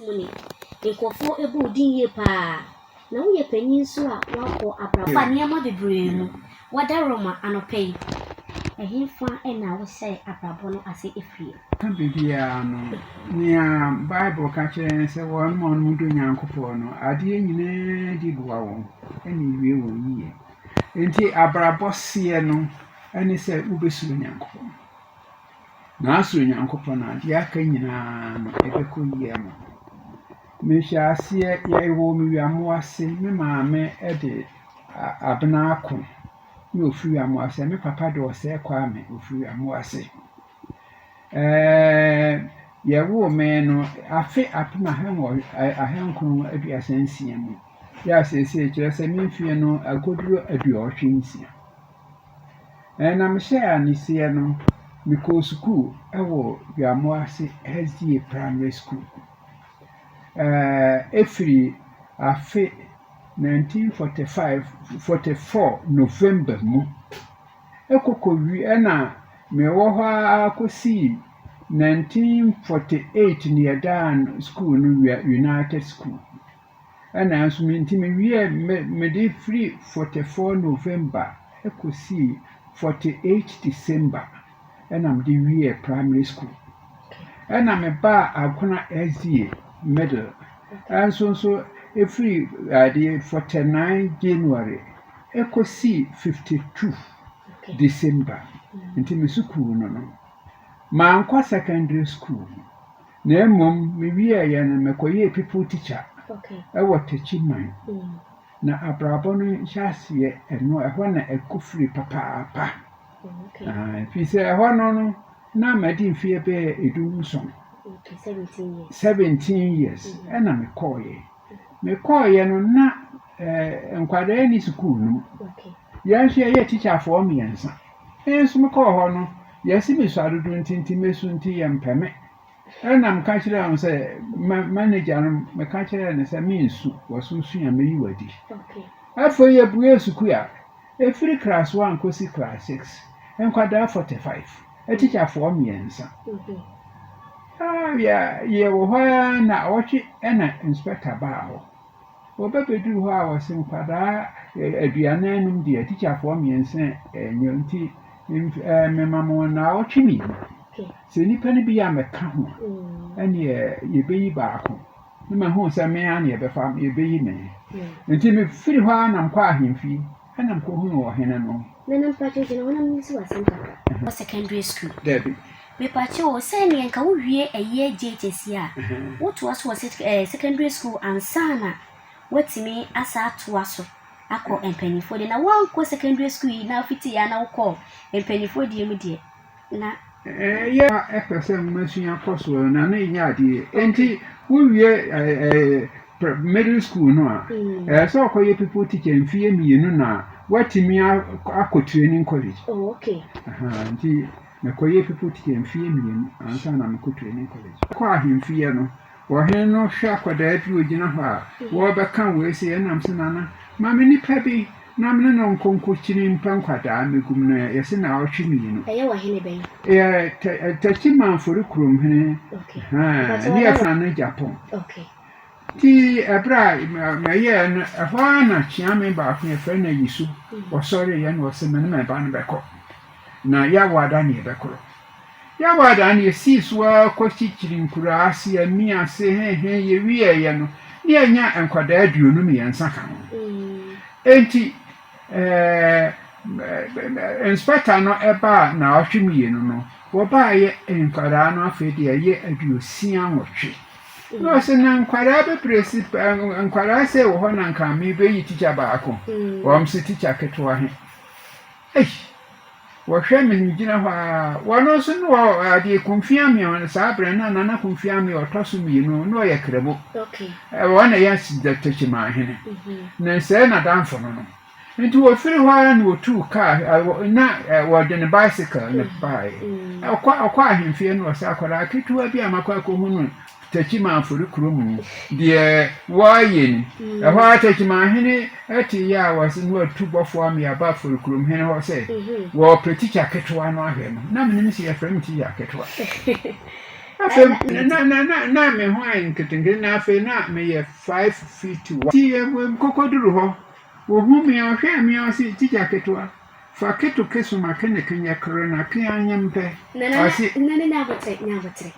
mu ne nkurɔfoɔ bu wo din yie paa. Na woyɛ panyin nso a woakɔ abrabɔ fa nneɛma bebree mu. Wadaroma anɔpa yi, ɛhefa na wohyɛɛ abrabɔ no ase firii? Ka biribiara no, nea Bible ka kyerɛ yɛn sɛ wɔn a wɔdɔ Onyankopɔn no, adeɛ nyinaa di boa wɔn na ewie wɔn yiye. Enti abrabɔ seɛ no ne sɛ wobɛsuro Onyankopɔn. Na asuro Onyankopɔn a, deɛ aka nyinaa no ɛbɛkɔ yie ama wo. Mehyɛɛ aseɛ, yɛwoo me Wiamoase, me maame de Abena Ako na ɔfiri Wiamoase, me papa de Ɔsɛe Kwame ɔfiri Wiamoase. Ɛɛɛ yɛwoo me no afe 1936 mu, yɛ a seesei kyerɛ sɛ me mfeɛ no akɔduru 86. Na mehyɛɛ aseɛ no, mekɔɔ sukuu wɔ Wiamoase SDA Primary School. Ɛfiri afe 1945, 44 November mu kɔ kɔwie ɛna mewɔ hɔ ara kɔsii 1948 na yɛdaa sukuu no United School. Ɛna nso me nti me wiee me mede firi 44 November kɔsii 48 December ɛna mede wiee primary school. Ɛna me baa Agona SDA middle ɛnso nso ɛfiri adeɛ 49 January ɛkɔsii 52 December nti me sukuu no no mankɔ secondary school. Na mmom mewieeɛ no, mekɔyɛɛ pupil teacher wɔ Techiman. Na abrabɔ no nhyɛaseɛ ɛno ɛhɔ na ɛkɔ firi papaapa. Ɛfiri sɛ ɛhɔ no no, na madi mfeɛ bɛyɛ 17. 17 years ɛna mekɔeɛ. Mekɔeɛ no na nkwadaa nni sukuu no mu. Yɛn nso yɛyɛ tikyafoɔ mmiɛnsa. Me nso mekɔɔ hɔ no, yɛse mesua dodo nti nti mɛsu nti yɛmpɛ me. Ɛna meka kyerɛɛ wɔn sɛ, manager no meka kyerɛɛ no sɛ mensu, wɔso su a mɛyi wo adi. Afei yɛbuee sukuu a, ɛfiri class one kɔsi class six, nkwadaa 45, atikyafoɔ mmiɛnsa. Yɛwɔ hɔ ara na awɔtwe ɛna inspector baa hɔ. Wɔbɛbɛduru hɔ a wɔse nkwadaa 45 deɛ tikyafoɔ mmiɛnsa ɛnyɛ nti mema mo nnawɔtwe mmienu. Sɛ nnipa no bi a mɛka ho a, ɛneɛ yɛbɛyi baako. Na mahu sɛ me ara na yɛbɛfa yɛbɛyi me. Nti mefiri hɔ ara na mekɔ ahemfie ɛna mekɔhunuu ɔhene no. Nana mpakyɛw gyina hɔ na memmisa wo asɛm kakra. Wɔ secondary school. Dabi. Mepakyɛw o, sɛ neɛ nka wo wie ɛyɛ JHS yi a, wo toa so wɔ secondary school ansa na woatumi asa atoa so akɔ mpanyinfoɔ deɛ. Na woankɔ secondary school yi na wofiti yɛ a na wokɔɔ mpanyinfoɔ deɛ mu deɛ na. Ɛyɛ a ɛpɛ sɛ nwomasua kɔ so na na ɛnyɛ adeɛ. Enti wowie middle school no a, ɛyɛ sɛ ɔkɔyɛ pupil teacher mfeɛ mmienu na woatumi akɔ training college. Oh, okay. Nti mekɔyɛ pupil teacher mfeɛ mmienu ansa na mekɔ training college. Kɔ ahemfie no, ɔhene no hwɛ akwadaa bi ogyina hɔ a wɔrebɛka wei sɛ ɛnam sɛ nana ma me nipa bi na me ne no nkɔ nkɔkyini mpa nkwadaa mmɛgum no yɛse naawɔtwe mmienu. Ɛyɛ ɔhene bɛn? Ɛyɛ Techiman Forikurom hene. Okay. Ne yɛfrɛ no Japan. Okay. Nti ɛberɛ a mɛyɛɛ no ɛhɔ ara na kyeame baako yɛfrɛ no Ayisu ɔsɔreeɛ na ɔse me ne me ba no bɛkɔ. Na Yɛawoada ne yɛbɛkorɔ. Yɛawoada no yɛsii so ara kɔkyikyiri nkuraa ase, ami ase, hehe, yɛwieeɛ no ne yɛanya nkwadaa 23 ka ho. Enti ɛɛ inspector no ɛbaa naawɔtwe mmienu no, wɔbaeɛ nkwadaa no afei deɛ ɛyɛ 68. Na ɔse na nkwadaa bebree si nkwadaa sɛ wɔ hɔ na nka mebɛyi tikya baako. Wɔn se tikya ketewa he. Ei! Wɔhwɛ me megyina hɔ ara. Wɔno nso ne wɔ adeɛ Kumfi Ameo saa berɛ na Nana Kumfi Ameo ɔtɔ so mmienu na ɔyɛ Kremo. Wɔn na ɛyɛ Techimanhene. Na sɛɛ n'adamfo no no. Nti wɔfiri hɔ ara na wɔtuu kaa na wɔde ne bicycle na baeɛ. Ɔkɔ ɔkɔ ahemfie no ɔsɛ akwadaa ketewa bi a makɔ akɔhu no Techiman Afori kurom deɛ wɔayɛ ni. Ɛhɔ ara Techiman hene te yɛ a wɔsɛ na watu bɔfoɔ ama yɛaba Afori kurom hene hɔ sɛ wɔpɛ tikya ketewa no ahwɛ no. Na menim sɛ yɛfrɛ me tikya ketewa. Afei na na na na me ho ayɛ nketenkete na afei na meyɛ 5 feet 1. Nti mekɔkɔduru hɔ, wɔhu me a, ɔhwɛɛ me a ɔse, "Tikya ketewa, fa keto keso ma ke ne kenyɛ koro na ke anyɛ mpɛ." Ɔse, Nana, nyabotrɛ, nyabotrɛ.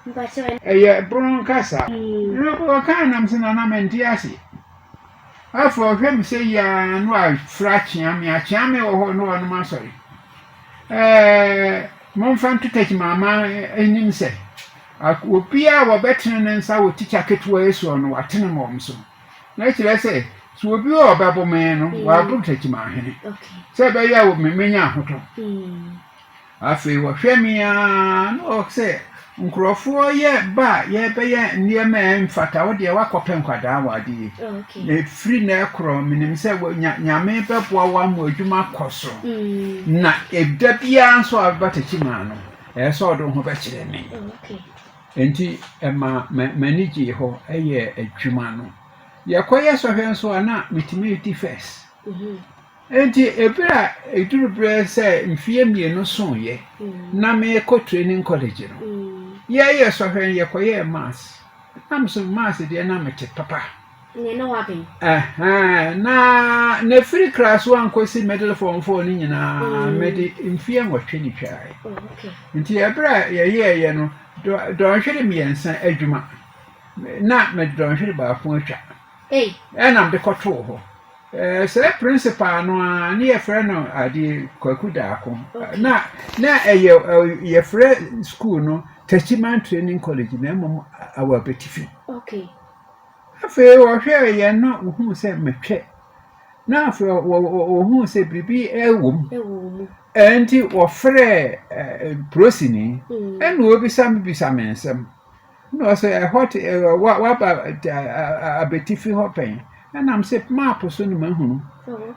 Mpakyɛw. Ɛyɛ bron kasa. Ɔkaa nam sɛ, "Nana, mente ase." Afei ɔhwɛ me sɛ yiaa na wafrɛ akyea me, akyea me wɔ hɔ na ɔnom asɔre. Momfa nto Techiman anim sɛ obiara a wɔbɛtene ne nsa wɔ tikya ketewa yi soɔ no, watene ma wɔn so. Na kyerɛ sɛ, sɛ obi a ɔbɛbo me no, waboro Techiman hene. Sɛ ɛbɛyɛ a menya ahotɔ. Afei wɔhwɛ me ara na ɔsɛ nkurɔfoɔ yɛ ba a yɛbɛyɛ nneɛma a ɛmfata, wo deɛ woakɔpɛ nkwadaa wɔ ade yi. Na ɛfiri nnɛ rekorɔ, menim sɛ Nyame bɛboa wo ama adwuma akɔ so. Na ɛda biara nso a wobɛba Techiman no, ɛyɛ sɛ ɔde wo ho bɛkyerɛ me. Enti ɛma m'ani gyee hɔ yɛɛ adwuma no. Yɛkɔyɛ sɔhwɛ nso a, na metumi di first. Enti bere a eduru bere sɛ mfeɛ 2 soeɛ na merekɔ training college no, yɛyɛ sɔhwɛ no yɛkɔyɛɛ maths. Na me so maths deɛ na mete papa. Na na ɛfiri class one kɔsi middle form four no nyinaa mede mfeɛ 8 ne twaeɛ. Nti ɛberɛ a yɛyɛeɛ no dɔnhwere 3 adwuma na mede dɔnhwere baako atwa. Ɛna mede kɔtoo hɔ. Sɛ principal no ara ne yɛfrɛ no adeɛ Kwaku Daako. Na na ɛyɛ yɛfrɛ school no Techiman Training College na mmom awɔ Abetifi. Okay. Afei wɔhwɛɛ yɛn na wɔhuu sɛ metwɛ. Na afei wɔhuu sɛ biribi wɔ mu. Ɛnti wɔfrɛɛ polisini ɛna ɔbisa me bisa me nsɛm. Na ɔsɛ ɛhɔ te waba abetifi hɔ pɛn. Ɛna mese map so na mahunu.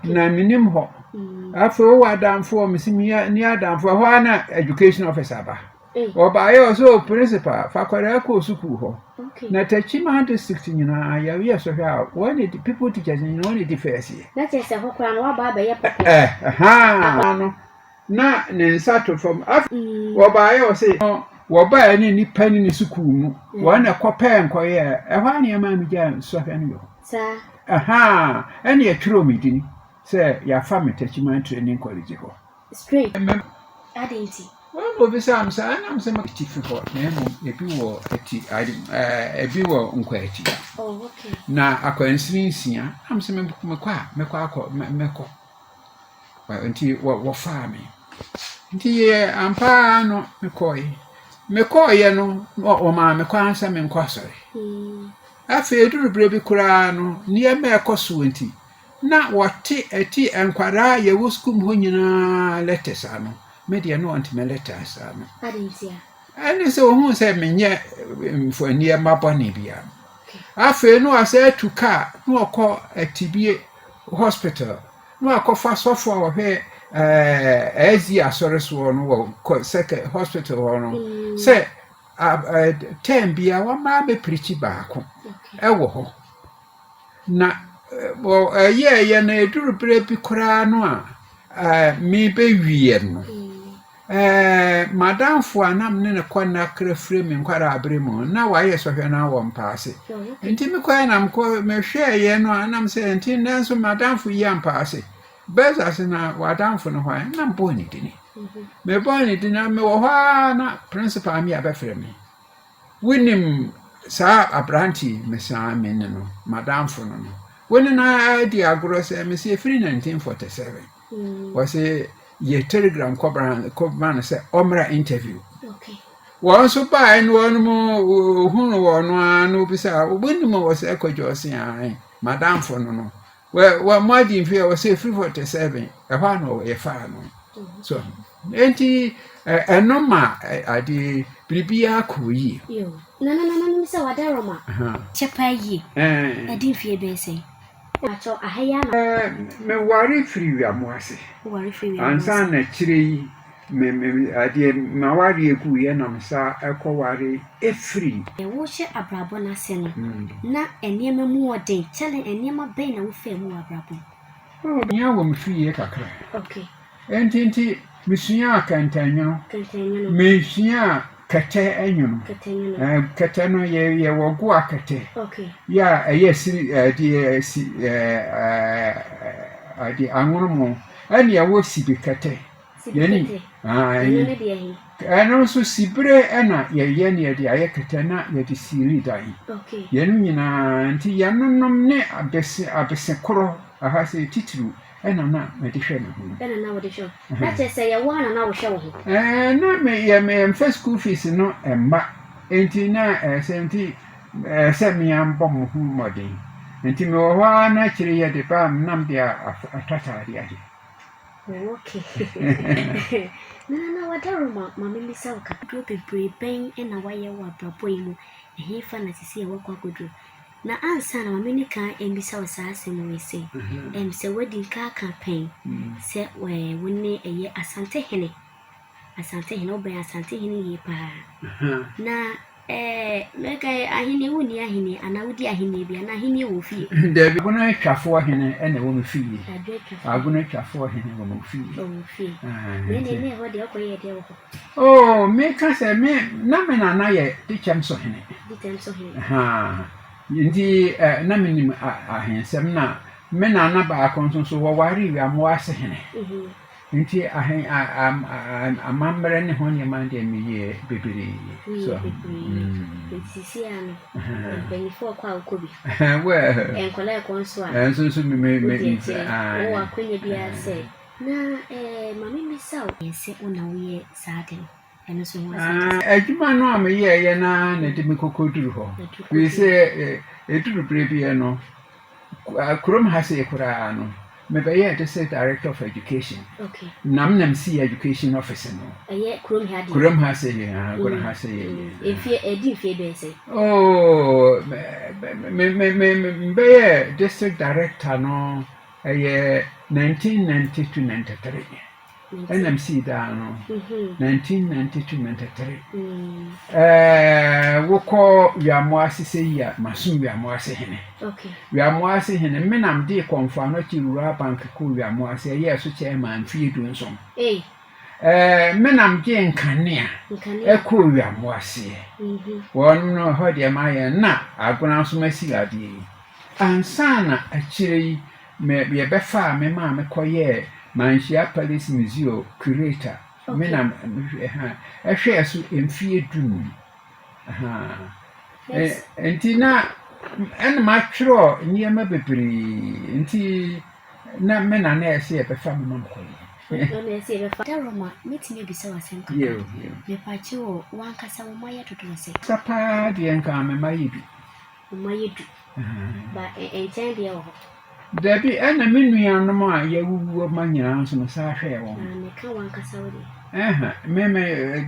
Na menim hɔ. Afei wowɔ adamfoɔ? Mese menni adamfoɔ. Ɛhɔ ara na education officer ba. Ɔbaeɛ ɔsɛ o principal fa akwadaa kɔɔ sukuu hɔ. Na Techiman district nyinaa yɛyɛ sɔhwɛ a wɔn ne people teachers nyinaa wɔn ne di first year. Na kyerɛ sɛ hɔ koraa no waba abɛyɛ pɔpɔ. Ɛɛ no na ne nsa to fam. Afei wɔbaeɛ ɔse wɔbaeɛ ne nnipa ne ne sukuu mu wɔn na ɛkɔpɛɛ nkɔyɛɛ ɛhɔ a nneɛma a megyaa sɔhwɛ no yɛ hɔ. Saa. Ɛne ɛtwerɛ me din sɛ yɛafa me Techiman Training College hɔ. Straight. Adɛn nti? Wɔn na obisaa me saa, ɛna mesɛ me atifi hɔ na mmom ebi wɔ ati ade ɛɛ ebi wɔ Nkwatia. Oh, okay. Na akwansini 6 na mesɛ mekɔ a mɛkɔ akɔ mɛkɔ. Nti wɔfaa me. Nti yɛ ampa ara no mekɔe. Mekɔeɛ no wɔmaa me kwan sɛ menkɔ asɔre. Afei eduru berɛ bi koraa no nneɛma a ɛkɔ soɔ nti na wɔte ɛte nkwadaa a yɛwɔ sukuu mu hɔ nyinaa letters ano. Me deɛ na wɔnte me letters ano. Ɛne sɛ ohuu sɛ menyɛ nneɛma bɔne biara. Afei na wasan atu kaa na ɔkɔ Atibie hospital na wakɔfa sɔfo a ɔhwɛ ɛɛ SDA asɔre soɔ no wɔ sɛkɛ hospital hɔ no sɛ term biara wɔmmra mmɛpirikyi baako ɛwɔ hɔ. Na ɛyɛɛyɛ no ɛduru berɛ bi koraa no a merebɛwie no, m'adamfo a na me ne no kɔ nnakra firi me nkwadaa-berɛ mu no, na wayɛ sɔhwɛ no wɔ mpaase. Nti mekɔɛ na mekɔ mehwɛɛyɛ no a na mesɛ nti nnɛ nso m'adamfo yi ampaase. Bɛsa se na w'adamfo no hwan? Na mebɔɔ ne dini. Mebɔɔ ne dini na mewɔ hɔ ara na principal me abɛfrɛ me. Wonim saa aberante yi? Mese aane me ne no, m'adamfo no no. Wo ne no adi agorɔ sɛ? Mese ɛfiri 1947. Wɔse yɛ telegram kɔma no sɛ ɔmmra interview. Wɔn nso baeɛ no wɔn mu ohunu wɔn no ara na obisa wonim wɔ sɛ Kwadwo ɔse aane m'adamfo no no. Wɔ wɔ mo adi mfe a wɔsɛ ɛfiri 47 ɛhɔ a na yɛfaa no. So enti ɛno ma ade biribiara kɔɔ yie. Nana nana nim sɛ wadaroma kyɛ paa yie. Ɛdi mfie bɛyɛ sɛn? Pakyɛw aha yi ara na. Meware firi Wiamoase. Woware firi Wiamoase. Ansa na akyire yi me me adeɛ m'awareɛ guiɛ na me sa kɔware firi. Wohyɛ abrabɔ no ase no, na nneɛma mu wɔ den. Challenge nneɛma bɛn na wofaa mu wɔ abrabɔ mu? Oh, hia wɔ me fie kakra. Okay. Enti nti mesuaa kɛntɛnwono. Kɛntɛnwono. Mesuaa. Kɛtɛ nwono. Kɛtɛ nwono. Ɛɛ kɛtɛ no yɛ yɛwɔ goa kɛtɛ. Okay. Yɛ a ɛyɛ siri ɛdeɛ si ɛɛ ɛdeɛ anwono mo ɛne ɛwɔ sibe kɛtɛ. Sibe kɛtɛ. Ɛno ne deɛ he? Ɛno nso sibire ɛna yɛyɛ ne yɛde ayɛ kɛtɛ na yɛde siili dan. Okay. Yɛn nyinaa nti yɛnonom ne abese abese korɔ aha sɛ titiriw ɛna na mede hwɛ me ho. Ɛna na wode hwɛ wo. Na kyerɛ sɛ yɛwɔ a na na wohwɛ wo ho. Ɛɛ na me yɛ me mfa school fees no mma nti na ɛsɛ nti ɛsɛ me ambɔ mo ho mmɔden nti mewɔ hɔ ara na akyire yɛde ba a na mede atɔ ataade ahyɛ. Oh, okay. Nana na wadaroma ma memmisa wo kakra. Aduro bebree bɛn na wayɛ wɔ abrabɔ yi mu? Ɛhefa na sisi a wakɔ akɔduru? Na ansa na ma menni kan mmisa wo saa asɛm wei sei, ɛm sɛ woadi nka aka pɛn sɛ wo ne ɛyɛ Asantehene, Asantehene, wobɛn Asantehene yie paa. Na ɛɛ mɛka ahennie, wonni ahennie anaa wodi ahennie bi anaa ahennie wɔ wo fie? Dabi, Agona Atwafoɔ hene na ɛwɔ me fie. Agona Atwafoɔ hene wɔ me fie. Wɔ wo fie. Na ɛnneɛ ne ɛhɔ deɛ wokɔyɛɛ deɛ wɔ hɔ? Oh, meka sɛ me na me nana yɛ Dikyɛm so hene. Dikyɛm so hene. Ha, nti eh, na menim ahensɛm na me nana baako nso so wɔwaree Wiamoase hene. Mhm. Nti ahen amammerɛ ne ho nneɛma deɛ meyɛ bebree. Woyɛ So, bebree. Nti sisi a no, mpanyinfoɔ kɔ a wokɔ bi. Well, Nkwadaa ɛkɔ nso a, nso nso me me me wodi akyire. Wowɔ akwannya biara sɛ Na eh, ma memmisa wo. Sɛ wo na woyɛ saa ade no, ɛno nso ho asɛm te sɛn? Adwuma no a meyɛeɛ no ara na ɛde me kɔkɔduru hɔ. Firi sɛ ɛduru berɛ bi no, kurom ha sei koraa no, mebɛyɛɛ District Director of Education. Okay. Na me na mesii education office no. Ɛyɛ kurom ha deɛ? Kurom ha sei, kurom ha sei. Mfie, ɛdi mfie bɛyɛ sɛn? Oh, me me me mebɛyɛɛ District Director no Ɛyɛ 1990 to 93 ɛna mesii daa no 1990 to 93 ɛɛ wokɔ Wiamoase sɛ yi a masom Wiamoase hene Wiamoase hene me na mede Kɔmfo Anɔkye Rural Bank kɔɔ Wiamoase ɛyɛɛ so kyɛɛ maa mfeɛ 17 ɛɛ me na megyee nkanea ɛkɔɔ Wiamoaseɛ wɔn no ɛhɔ deɛ mayɛ na Agona nso masi adeɛ yi Ansa na akyire yi me yɛbɛfaa me maa me kɔyɛɛ Manhyia Palace Museo curator. Me na mehwɛ ɛhwɛɛ so mfeɛ dunum. Nti na ɛna matwerɛ nneɛma bebree nti na me na na ɛsɛ yɛbɛfa me ma mekɔyɛ. Daroma, mɛtumi abisa wo asɛm kakra? Mepakyɛ o, w'ankasa wo mma yɛ dodoɔ sɛn? Sa paa deɛ nka me mma yɛ du. Wo mma yɛ du. Ba nkyɛn deɛ wɔ hɔ. Dabi, ɛna me nuanom a yɛawuwu ma nyinaa nso no saa hwɛɛ wɔn. Na meka w'ankasa wo deɛ. Ɛha, me me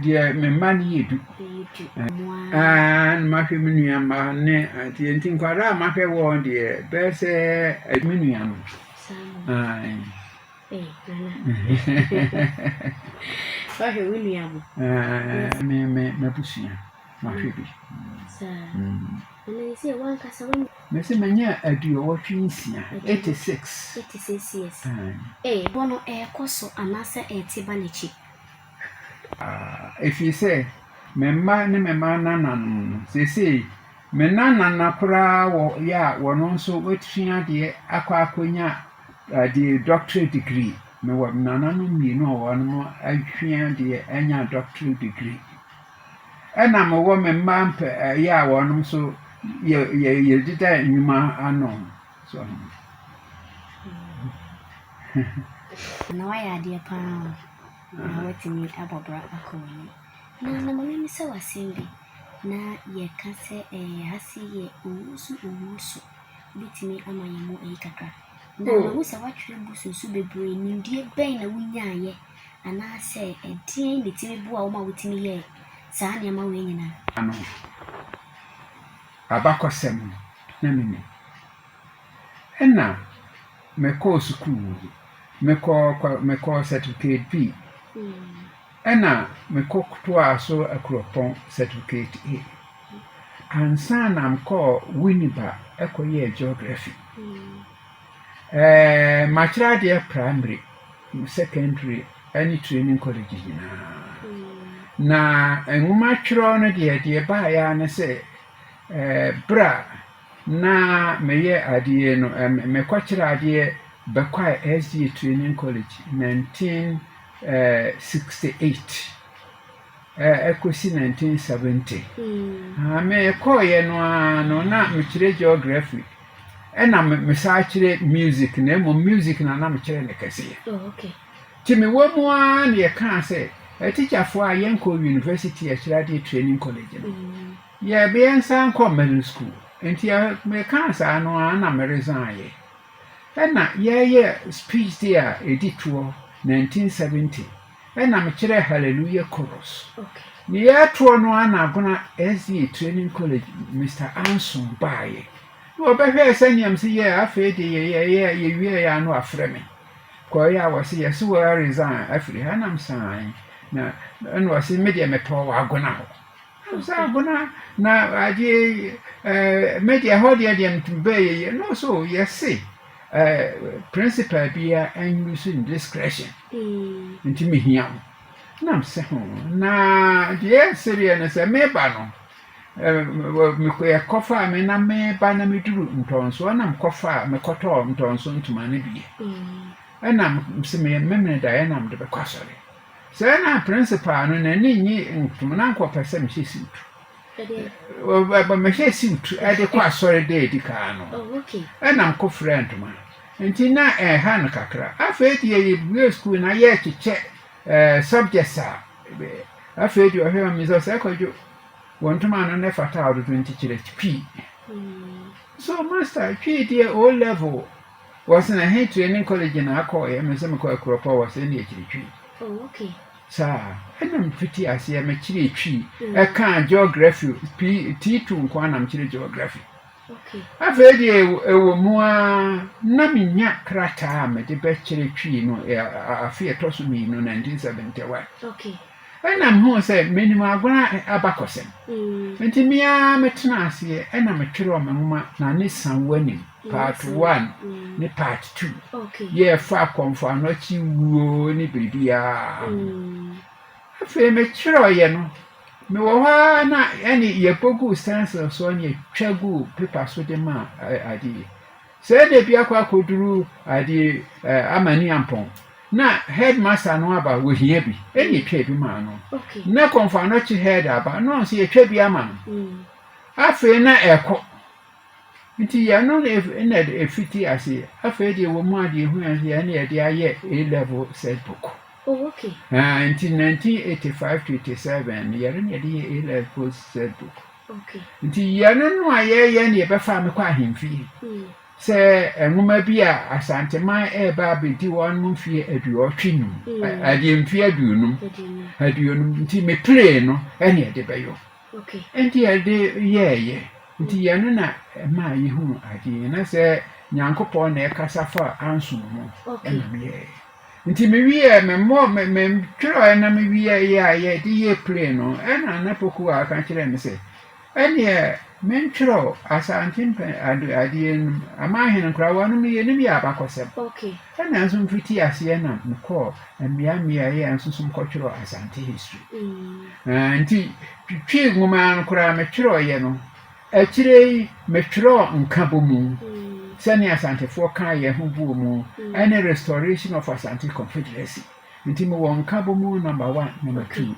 deɛ me mma no yɛ du. Ɛyɛ du. Mo ara. Ɛɛ, na mahwɛ me nua mma ne adeɛ nti nkwadaa a mahwɛ wɔn deɛ bɛyɛ sɛ me nuanom. Saa mo. Ae. Ee, nana. Wahwɛ wo nua mo. Ɛɛ, me me m'abusua. Mahwɛ bi. Saa. Nana yi sɛ w'ankasa w'anya. Mese manya 86. 86. 86 years. Ee, bɔ no ɛrekɔ so anaasɛ ɛrete ba n'akyi? Ɛfiri sɛ me mma ne me mma nananom no, seesei me nanana koraa wɔ yɛ a wɔno nso wasua adeɛ akɔ akɔnya adeɛ doctorate degree. Mewɔ nananom mmienu a wɔnom asua adeɛ anya doctorate degree. Ɛna mewɔ me mma mpɛ ɛyɛ a wɔnom nso yɛ yɛ yɛdeda nnwuma ano so. Na woayɛ adeɛ paa o, na woatumi abɔ bra akɔ w'anim. Na na ma memmisa wo asɛm bi, na yɛka sɛ ɛɛ ha sei yɛ owuo so owuo so, wobɛtumi ama yɛn mu ayi kakra. Na mahu sɛ woatwerɛ books nso bebree, nimdeɛ bɛn na wonyaeɛ Anaasɛ ɛdeɛn na ɛtumi boa wo ma wotumi yɛɛ saa nneɛma wei nyinaa? Ano abakɔsɛm no, na minnim. Ɛnna mekɔɔ sukuu, mekɔɔ mekɔɔ Certificate B, ɛnna mekɔtoaa so Akuropɔn Certificate A. Ansa na mekɔɔ Winneba kɔyɛɛ Geography. Ɛɛ makyerɛ adeɛ primary, secondary ne training college nyinaa. Na nwoma twerɛ no deɛ, deɛ ɛbaeɛ ara ne sɛ, berɛ a na meyɛ adeɛ no, mekɔkyerɛ adeɛ Bekwai SDA Training College 1968 ɛkɔsi 1970. Mekɔeɛ no ara no, na mekyerɛ geography ɛna mesan kyerɛ music na mmom music na na mekyerɛ no kɛseɛ. Oh, okay. Nti mewɔ mu ara na yɛkaa sɛ atikyafoɔ a yɛnkɔ university akyerɛ adeɛ training college no, yɛbɛyɛ nsan nkɔ middle school. Nti mekaa saa no ara na me resign yɛ. Ɛna yɛyɛ speech day a ɛdi toɔ 1970 ɛna mekyerɛ Hallelujah chorus. Ne yɛtoɔ no ara na Agona SDA Training College Mr. Anson baeɛ. Na wɔbɛhwɛɛ sɛnea mese yɛ afei de yɛyɛ yɛwieɛ a na wafrɛ me. Kɔeɛ a wɔse yɛse wɔ resign afiri ha nam san na ɛna wɔse me deɛ mepɛ wɔ Agona hɔ. Sɛ Agona na adeɛ ɛɛ me deɛ ɛhɔ deɛ deɛ bɛyɛ yie no so yɛse ɛɛ principal biara ɛnuse ne discretion nti mehia wo nam sɛ ho na deɛ ɛsereɛ no sɛ meba no yɛkɔfaa me na meba na meduru ntɔnso ɛna mekɔfaa mekɔtɔɔ ntɔnso ntoma no bi ɛna sɛ memene daeɛ na mede bɛkɔ asɔre. Sɛɛ na principal no n'ani nnye ntoma na anka ɔpɛ sɛ mehyɛ suit. Mehyɛ suit de kɔ asɔre da edi kan no. Ɛna mekɔ fira ntoma. Nti na ɛha no kakra. Afei deɛ yɛbue school na yɛrekyekyɛ eh, subjects a afei deɛ ɔhwɛ me sɛ sɛ kwadwo wɔn ntoma no na ɛfata a ɔdodo nti kyerɛ twi. So master twi deɛ O level Wɔse na he training college na akɔɔyɛ me sɛ mekɔ Akuropɔ wɔ sɛ ne akyiri twi. Oh, okay. Saa ɛna mfiti aseɛ mekyerɛ twi mm. ɛkaa geography P T2 nko ara na mekyerɛ geography. Okay. Afei deɛ ɛwɔ mu ara na menya krataa a mede bɛkyerɛ twi no afe ɛtɔ so mmienu 1971. Okay. Ɛna mehuu sɛ menim agona abakɔsɛm. Nti me ara metenaa aseɛ ɛna metwerɛɛ me nwoma na ne Sanwanim part 1 ne part 2. Yɛ ɛfa akɔmfo anɔkye wuo ne biribiara ho. Afei metwerɛeɛ no, mewɔ hɔ ara na ɛne yɛbɔ guu stencil so ne yɛtwa guu paper so de maa adeɛ. Sɛ ɛna bi akɔ akɔduru adeɛ Amaniampɔn Na headmaster no aba wɔhia bi ɛna yɛtwa bi maa no na kɔmfo anɔkye head aba na ɔno nso yɛtwa bi ama no mm. afei na ɛkɔ nti yɛno na ɛfiti ase afei deɛ wɔ mu adeɛ hu yɛn yɛn na yɛde ayɛ A level set book oh, okay. Uh, nti 1985 to 87 no yɛno na yɛde yɛ A level set book okay. nti yɛno no a yɛyɛ na yɛbɛfa me kɔ ahemfie mm. Sɛ nwoma bi a Asanteman reba abɛdi wɔn mfeɛ aduɔtwe num, adeɛ mfeɛ aduonum, aduonum nti me play no ɛne ɛde bɛyɔ. Nti ɛde yɛɛyɛ. Nti yɛno na ɛmaa yɛhunu adeɛ na sɛ Nyankopɔn na ɛkasa fa ansom ho ɛna meyɛɛ. Nti mewieɛ memmɔ metwerɛɛ na mewieɛ a yɛde yɛ play no ɛna na Poku a ɔka kyerɛɛ me sɛ Ɛnneɛ mentwerɛ Asante mpɛ ade adeɛ no mu, aman hene koraa wɔnom no yɛnim yɛ abakɔsɛm. Okay. Ɛna nso mfiti aseɛ na mekɔɔ mmea mmea yɛ nso so mekɔtwerɛ Asante history. Mm. Uh, nti twi nwoma no koraa metwerɛeɛ no, akyire yi metwerɛɔ nkabɔmu mm. sɛnea Asantefoɔ kaa yɛn ho bɔɔ mu mm. ɛne restoration of Asante Confederacy. Nti mewɔ nkabɔmu number one, number okay. two.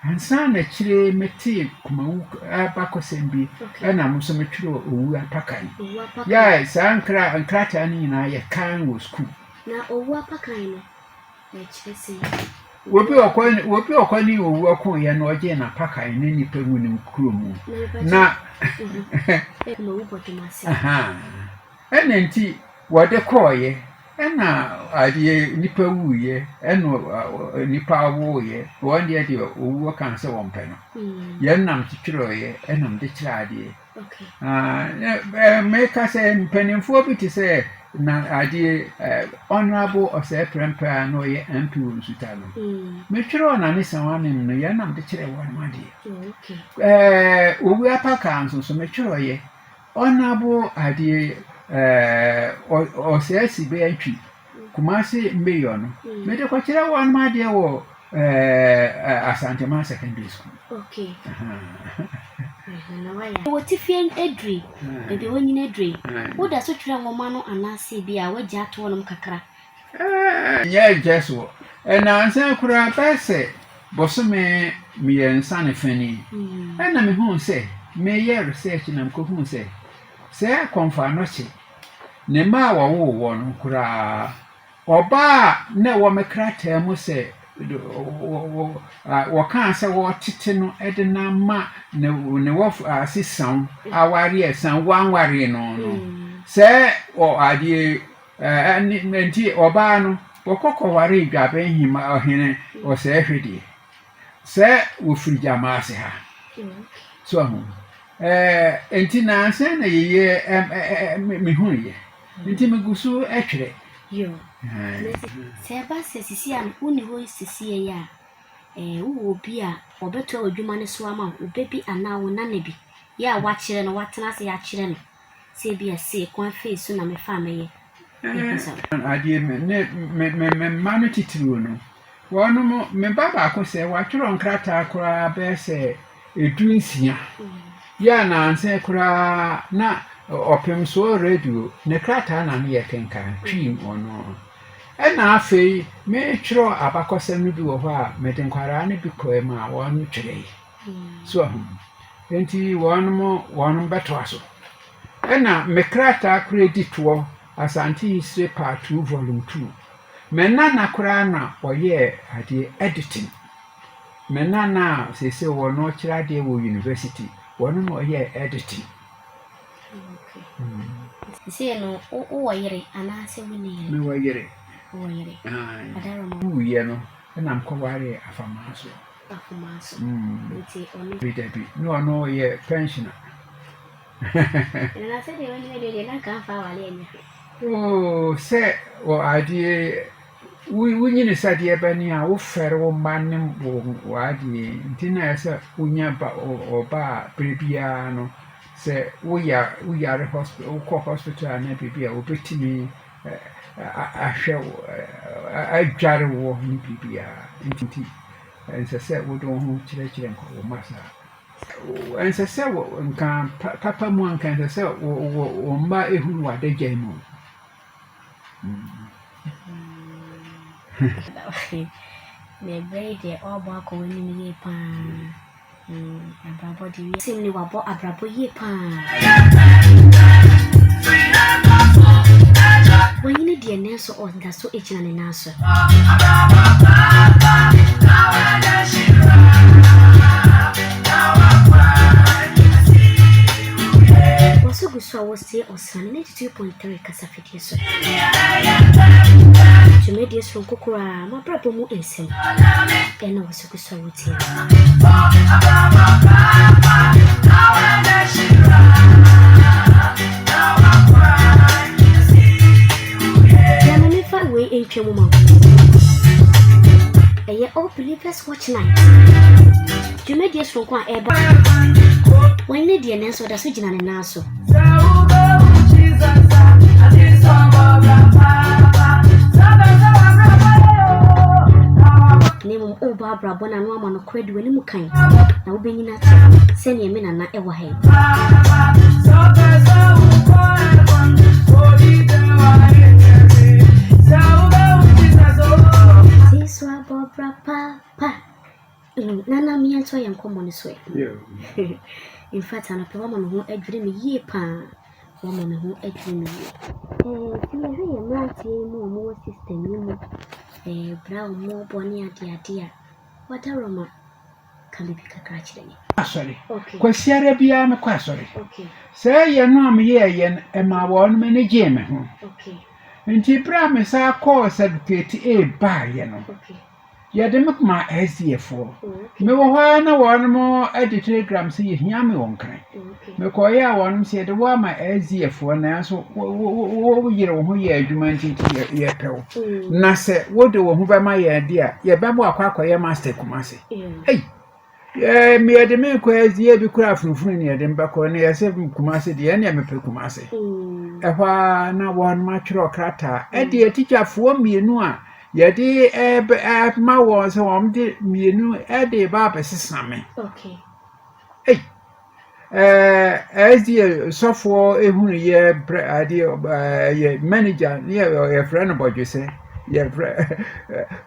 Ansa na akyire yi metee Kumawu abakɔsɛm bi ɛna mo nso metwerɛɛ Owu Apakan. Yɛ saa nkra nkrataa no nyinaa yɛ kan wɔ sukuu. Na Owu Apakan no ɛkyerɛ sɛn? Obi ɔkɔ obi ɔkɔ ne owu ɔkoeɛ no ɔgyee n'apakan ne nipa ngu ne kuro mu. Na Kumawu bɔ dwom ase. Ɛna nti wɔde kɔeɛ. Ɛna adeɛ nipa wuiɛ ɛna nipa woeɛ wɔn deɛ deɛ owuo kaa sɛ wɔn pɛ no mm. yɛn nam twerɛeɛ ɛnam de kyerɛ adeɛ meka sɛ mpanimfoɔ bi te sɛ na adeɛ honorable ɔsɛe prɛmpɛ a na ɔyɛ mp wɔ nsuta no mm. metwerɛɔ na ne sɛn no yɛn nam de kyerɛ wɔn adeɛ oh, owu apaka nso so metwerɛeɛ Honourable adeɛ ɛɛ Ɔsɛɛsi Bɛantwi, Kumasi Mayor no, mede kɔkyerɛ wɔnom adeɛ wɔ Ɛɛ Asanteman Secondary School. Okay. Na wayɛ. Wɔ tifi aduri, baabi a wanyini aduri. Woda so twerɛ nwoma no anaasɛ bi a wagya ato hɔnom kakra? Nyɛ nkyɛ soɔ. Nnansa koraa bɛyɛ sɛ bosome mmiɛnsa ne fa ni, ɛna mehuu sɛ mereyɛ research na mekɔhuu sɛ sɛ Kɔmfo Anokye ne mma a wɔwoo wɔn no koraa Ɔbaa a na ɛwɔ me krataa mu sɛ wɔkaa sɛ wɔretete no de no ama ne ne wɔfaase Saw awareɛ a Saw wanware no no, sɛ adeɛ nti ɔbaa no wɔkɔ kɔwaree Dwaben hema ɔhene Ɔsɛɛhwedeɛ. Sɛ wɔfiri Gyamaase ha. So ahu. Nti nansa na yɛyɛ mehuiɛ. Nti megu so twerɛ. Yo. Sɛ ɛba sɛ sisi a wonni hɔ sisiɛ yi a, wowɔ obi a ɔbɛtoa w'adwuma no so ama wo, wo ba bi anaa wo nana bi, yɛ a woakyerɛ no, woatena ase akyerɛ no sɛ ebia sei kwan fei so na mefa a mɛyɛ. Adeɛ me ne me me me mma no titiriw no, wɔnom me ba baako sɛ watwerɛ nkrataa koraa bɛyɛ sɛ 16. Yɛ a nansa koraa na ɔpem soɔ radio ne krataa na ne yɛ kenkan Twi mu ɔno. Ɛna afei metwerɛ abakɔsɛm no bi wɔ hɔ a mede nkwadaa no bi kɔɛ ma wɔn twerɛe. So ahu. Nti wɔnom wɔnom bɛtoa so. Ɛna me krataa koraa di toɔ Asante History Part 2 Volume 2. Me nana koraa na ɔyɛɛ adeɛ editing. Me nana a seesei ɔno ɔkyerɛ adeɛ wɔ university, ɔno na ɔyɛɛ editing. Okay. Seesei no, wowɔ yere anaasɛ wonni yere? Mewɔ yere. Wowɔ yere. Aye. Adaroma. Wuiɛ no, ɛna mekɔwaree Afamaa so. Afamaa so. Nti ɔno. Dabi dabi, na ɔno ɔyɛ pensioner. Na sɛdeɛ w'ani adwo deɛ na nka mfa awale anyɛ hwee. Oh, sɛ wɔ adeɛ wo wonyini sɛ adeɛ bɛne a wofɛre wo mma ne wo w'adeɛ nti na ɛsɛ sɛ wonya ba ɔba a berɛ biara no sɛ woya woyare hospital wokɔ hospital anaa biribi a wɔbɛtumi ahwɛ wo adware wo ne biribiara nti ɛnsɛ sɛ wode wo ho kyerɛkyerɛ wo mma saa. Ɛnsɛ sɛ wɔ nka papa mu a nka ɛnsɛ sɛ wɔ wɔ wɔn mma ehunu wɔ adagya mu. Na ɛberɛ yi deɛ ɔrebɔ akɔ w'anim yie paa. Abrabɔ deɛ wiase mu ni wabɔ abrabɔ yie paa. Wanyini deɛ nanso ɔda so gyina ne nan so. Wɔso gu so a wɔresie ɔsrane 92.3 kasafidie so. Dwumadie soronko koraa m'abrabɔ mu nsɛm ɛna wɔso gu so a wɔtie no. Na ma memfa wei ntwa mu ma wo. Ɛyɛ All Believers Watch Night. Dwumadie soronko a ɛreba. Wɔn ne deɛ nanso ɔda so gyina ne nan so. Na mmom worebɔ abrabɔ no ano ama nokorɛ di w'anim kan na wobɛnyini akyɛ sɛdeɛ me nana ɛwɔ ha yi. Jesu abɔ bra papa. Nana me yɛntoa yɛn nkɔmmɔ no so ɛ. In fact anɔpɛ wama me ho adwiri me yie paa. Wama me ho adwiri me yie. Eh, sɛ yɛhwɛ yɛn mmeranteɛ yi mu a wɔwɔ system yi mu, eh, bra a wɔrebɔ ne adeade a, Wadaroma, ka biribi kakra kyerɛ me. Asɔre. Kwasiara biara mekɔ asɔre. Saa yɛ no a meyɛeɛ no, ɛmaa wɔn ani gyee me ho. Nti berɛ a mesan kɔɔ certificate A baeɛ no, Yɛde me kɔmaa SDA foɔ. Mewɔ hɔ ara na wɔnom de telegram sɛ yɛhia me wɔ Nkran. Mekɔeɛ a wɔnom sɛ yɛde wo ama SDA foɔ nanso wo yere wo ho yɛ adwuma nti nti yɛpɛ wo. Na sɛ wode wo ho bɛma yɛn de a yɛbɛma wakɔ akɔyɛ master Kumasi. Ei! Me yɛde me kɔ SDA bi koraa funfunu ne yɛde me bɛkɔ na yɛsɛ Kumasi deɛ ɛnneɛ mepɛ Kumasi. Ɛhɔ ara na wɔnom atwerɛ krataa ɛde atikyafoɔ mmienu a. yɛde ɛbɛ ɛma wɔn sɛ wɔn de mmienu ɛde ba abɛsesa me. Okay. Ei, ɛɛ SDA sɔfoɔ ehunu yɛ brɛ adeɛ ɛɛ yɛ manager ne yɛ yɛfrɛ no bɔdwesɛ yɛfrɛ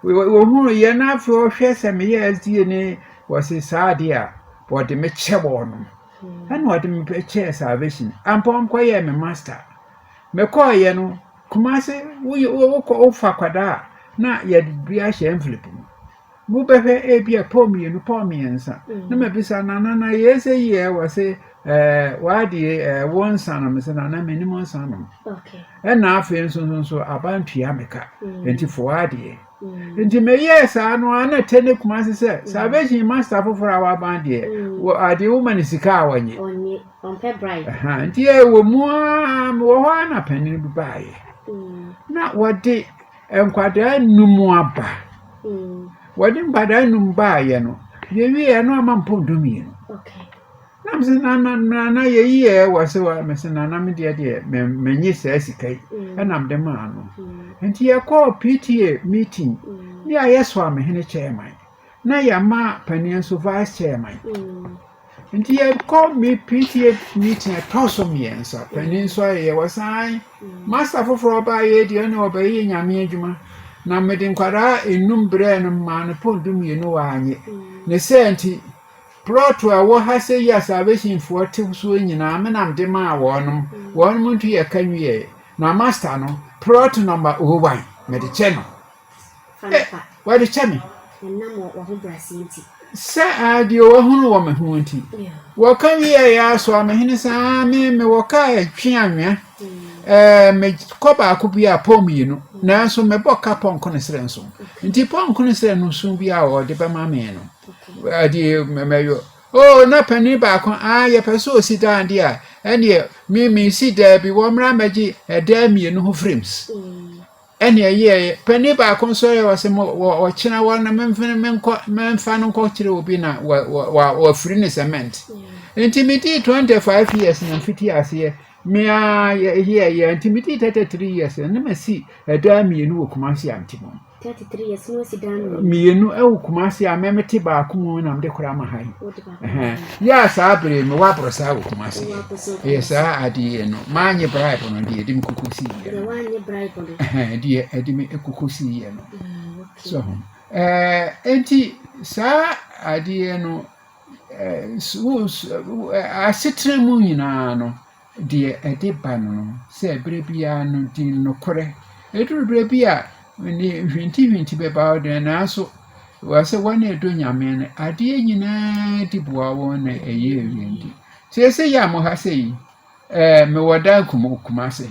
wɔhunu yɛ na afei ɔhwɛ sɛ meyɛ SDA ne wɔsi saa adeɛ a wɔde me kyɛ wɔn ɛna wɔde me kyɛɛ salvation ampa wɔn kɔyɛɛ me master mekɔɔyɛ no Kumase woyɛ wokɔ wofa akwadaa a na yɛde bi ahyɛ envelope mu. Mobɛhwɛ ebia pɔw mmienu, pɔw mmiɛnsa. Na mabisa nana na yei sɛ yie wɔ se ɛɛ w'adeɛ ɛɛ wo nsa nom sɛ nana menim nsa nom. Ɛna afei nso nso nso aba ntua me ka. Nti fo w'adeɛ. Nti meyɛɛ saa no ara na tɛ ne kuma ase sɛ salvation master foforɔ a waban deɛ wɔ adeɛ woma no sika a ɔnye. Ɔnye, ɔmpɛ bribe. Nti ɛwɔ mu ara mewɔ hɔ ara na panin bi baeɛ. Na wɔde Nkwadaa nnum aba. Wɔde nkwadaa nnum baeɛ no, yɛwieeɛ no ama mpɔn dummienu. Na mese nana nana yɛyiɛ wɔ se wa mese nana me deɛ deɛ menye saa sika yi ɛna mede maa no. Nti yɛkɔɔ PTA meeting ne a yɛsoa me hene chairman na yɛama panin nso vice chairman. Nti yɛkɔ me PTA meeting ɛtɔ so mmiɛnsa, panin nso ayɛ wɔsan master foforɔ ɔbaayɛ deɛ ɔne ɔbɛyɛ nyame adwuma na mede nkwadaa enum brɛɛ no maa no pɔn dummienu wanyɛ. Ne sɛ nti plɔt a ɛwɔ ha sɛ yi a salvationfoɔ te soɔ nyinaa me na mede maa wɔnom, wɔnom nto yɛ ka nwieɛ na master no plɔt number 01 mede kyɛ no. Wɔde kyɛ me. Sɛ deɛ wɔahunu wɔ me ho nti. Wɔka wieeɛ ara so a, me hene sɛ, aa me mewɔ kaa ɛtwe anwea. Ɛɛ mekɔ baako bi a pɔn mmienu. Nanso mebɔ ka pɔnko ne serɛ nso. Nti pɔnko ne serɛ no so bi a wɔde bɛma me no, ɛde mɛyɔ. Oh, na panin baako, aa yɛpɛ sɛ ɔsi dan deɛ a, ɛnneɛ me mesi dan bi, wɔmmra mmɛgye ɛdan mmienu ho frames. Ɛna ɛyɛeɛ. Panin baako nso yɛ ɔsɛ mo wɔ ɔkyena wɔ no memfene menkɔ memfa no nkɔkyerɛ obi na wɔ wɔ wɔafiri ne cement. Nti medii 25 years na mfiti aseɛ me ara yɛyɛeɛ nti medii 33 years na masi ɛdan mmienu wɔ Kumasi Antimo. 33 years na wasi dan mmienu. Mmienu wɔ Kumasi a mɛmete baako mu na mede kora ma ha yi. Yɛ a saa bere mewɔ aborosaa wɔ Kumasi. Ɛyɛ saa adeɛ no. Maanye bribe no deɛ ɛde me koko sii yɛ no. Deɛ ɛde me koko sii yɛ no. So ho. Ɛɛ enti saa adeɛ no asetena mu nyinaa no Deɛ ɛde ba no no, sɛ berɛ biara no di nokorɛ. Ɛduru berɛ bi a, ne hwintihwinti bɛba wo deɛ, nanso wɔ sɛ wɔn a ɛdɔ Nyame no, adeɛ nyinaa di boa wɔn na ɛyɛ awie nti. Seesei yi a mo ha sɛ yi, ɛɛ mewɔ dan kum Kumase.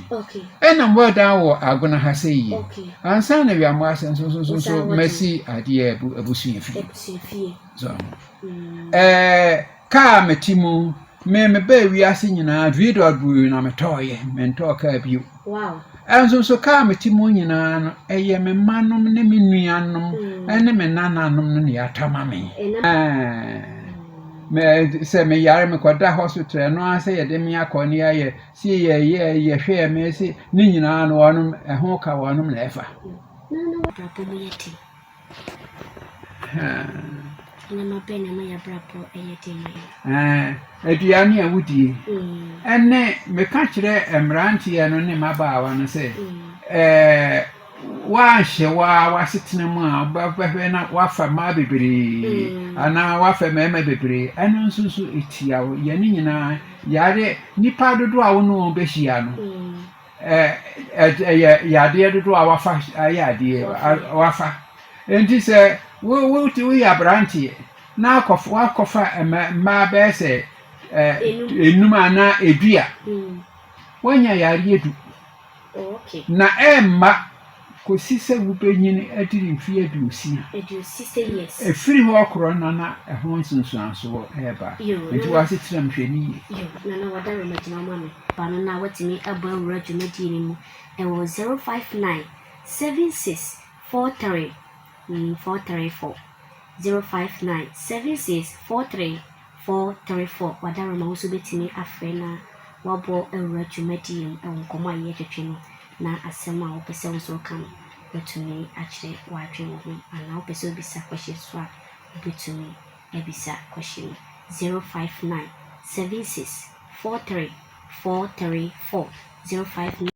Ɛna mewɔ dan wɔ Agona ha sɛ yi. Ansa na Wiamoase nso nso nso nso masi adeɛ abusua fie. So, ɛɛ kaa mete mu Me mebaa wiase nyinaa VW na metɔɔeɛ, mentɔɔ kaa bio. Wow. Ɛnso nso kaa mete mu nyinaa no, ɛyɛ me mmanom ne me nuanom mm. ne me nananom no na yɛatɔ ama me. Me sɛ meyare mekɔda hospital ɛno ara sɛ yɛde me akɔ ne yɛayɛ si yɛyɛ yɛhwɛɛ me se ne nyinaa no wɔnom ɛho ka wɔnom na ɛfa. Na na w'abrabɔ mu yɛ den. Nneɛma bɛn na ɛma yɛabrabɔ yɛ den ma yɛn? Aduane a wodie. Ɛne meka kyerɛ mmeranteɛ no ne mmabaawa no sɛ, woanhyɛ wo ara w'asetena mu a wobɛhwɛ na woafa mmaa bebree anaa woafa mmarima bebree. Ɛno nso so ɛtia wo. Yɛne nyinaa yare nnipa dodoɔ a wo ne wɔn bɛhyia no. Ɛyɛ yadeɛ dodoɔ a wafa ayɛ adeɛ wafa nti sɛ wo wo woyɛ aberanteɛ na akɔ wakɔfa mmaa bɛyɛ sɛ enum anaa edu a woanya yareɛ du na ɛmma kɔsi sɛ wobɛnyini aduru mfeɛ aduosia. Ɛfiri hɔ korɔ no na ɛho nsunsuansoɔ reba. Nti w'asetena mu hwɛ no yie. Yo, Nana Wadaroma gyina hɔ ma me. Ba no na watumi abɔ awura dwumadie no mu ɛwɔ 059 76 43 434 059 76 43 434 Wadaroma wo nso wobɛtumi afrɛ na wabɔ awura dwumadie mu ɛwɔ nkɔmmɔ a yɛretwetwe no na asɛm a wopɛ sɛ wo nso woka no. Woatumi akyerɛ w'adwene wɔ ho anaa wopɛ sɛ wobisa question so a, wobɛtumi abisa question no. 059 76 43 434 059.